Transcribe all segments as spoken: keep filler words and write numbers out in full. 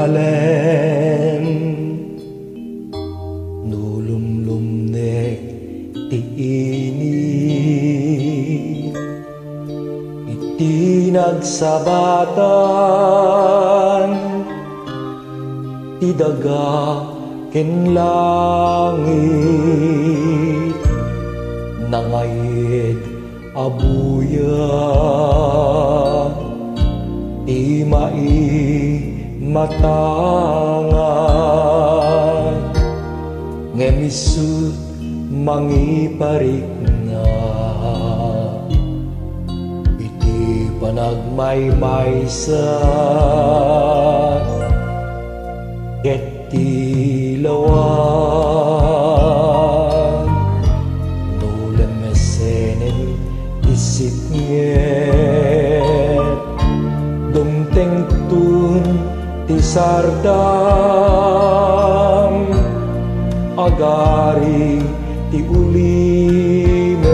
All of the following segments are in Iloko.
Alem, no lumlumnek ti init, iti nagsabatan ti daga ken langit, nangayen a buya ti maimatangan, ngem isut' mangiparikna iti panagmaymaysa ket ti lawas. No lemesenen ti sipnget, dumtengton ti sardam, agari ti ulimek,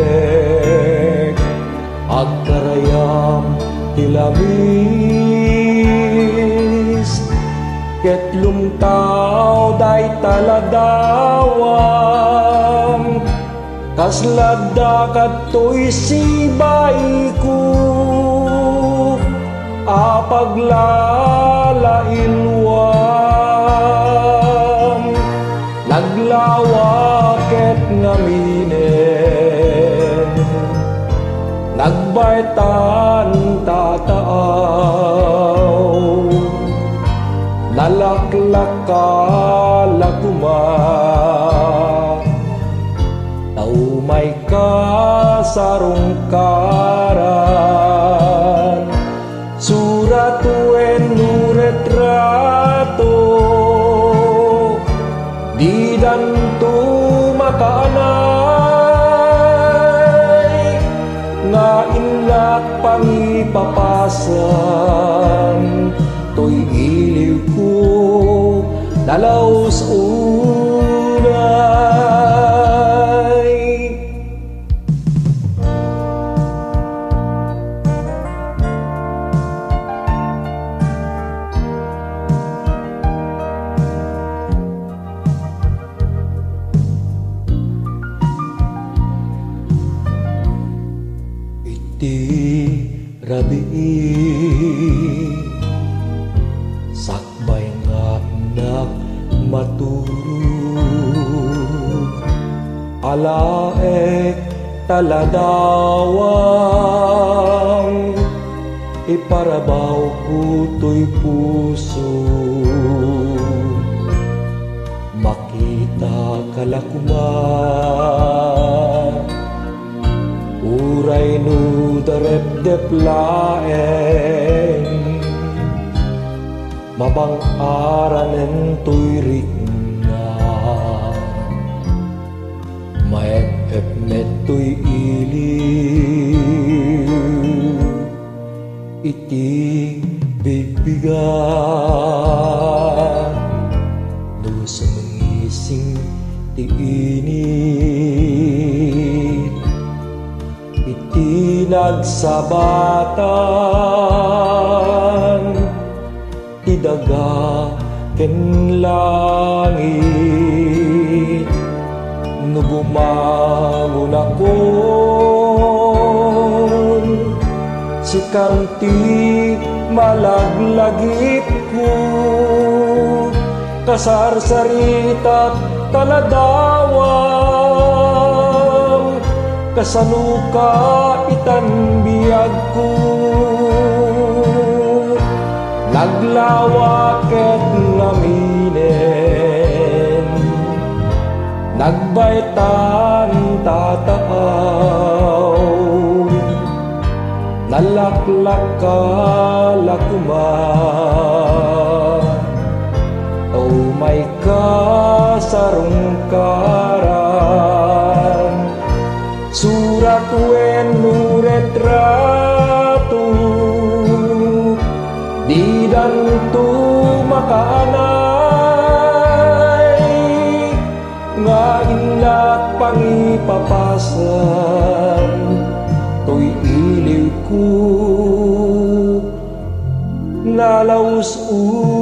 agkarayam ti lamis, ket lumtaw dayta ladawam, kas ladda kadtoy sibaiko a paglalailwam. Naglawa ket ngaminen, nagbaytan tataaw, nalaklaka la koma, ta umayka sarungkaran. Surat wenno retrato, didanto makaanay, nga innak pangipapasan, toy iliwko nalaus unay. Iti rabii, sakbay nga innak maturog, alaek ta ladawam, iparabawko toy puso. Makitaka la koma, uray no darepdep laeng, mabang-aranen toy rikna, maep-ep met toy iliw iti bigbiga. No sumengising ti init iti nagsabatan ti daga ken langit, no bumangonakon, sikan ti malaglagipko, kasarsaritak ta ladawam, kasanoka itan biagko. Naglawa ket ngaminen, nagbaytan tataaw, nalaklaka la koma, ta umayka sarungkaran. Surat wenno retrato, didanto makaanay, nga innak pangipapasan, toy iliwko nalaus-unan.